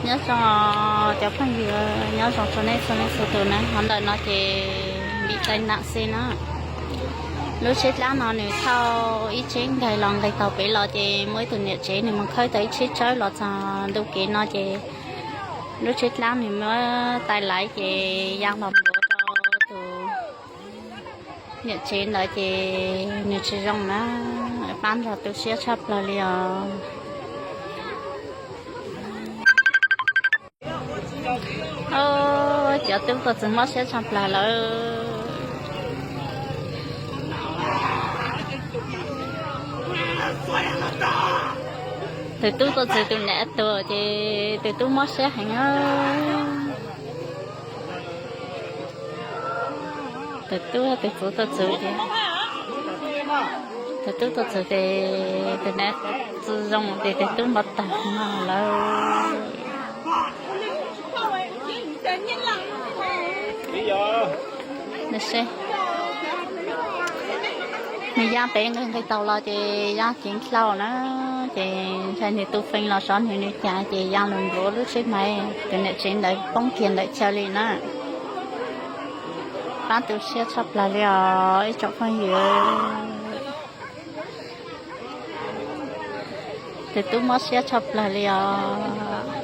Nyob zoo cov phooj ywg, nyob zoo rau nej txhua leej txhua tus na. Qhov ntawm no ces vim tai nạn xwb na. Lub tsheb dlaab no nws thauj ib tsheb nkaig los nqis taug pem los ces muaj ib tug niam tsev nws mus khawb tau ib tsheb tsawb los txog ntu kev no ces lub tsheb dlaab nws muab tai laiv ces ya los npuav rau tus niam tsev ntawd ces nws tsis zoo na. Pab ntxog tu siab tshaj plaws li os. Cov tub tuaj txug mob siab tshaj plaws lawm. Tus tub tuaj txug tus nam tuag ces tus tub mob siab heev. Tus tub tus txug tuaj txug ces, tus tub tuaj txug ces tus nam tsis zoo ces tus tub npau taws no lawm. Nws ya pem nqis nqis taug los ces ya ceev dlhau na, ces ntshai nws tu feem los sov nws nws cas ces ya los npuav lub tsheb maiv, tus niam tsev ntawd poob kiag ntawm chaw li na. Pab tu siab tshaj plaws li os ib tsoom phooj ywg. Tus tub mob siab tshaj plaws li os.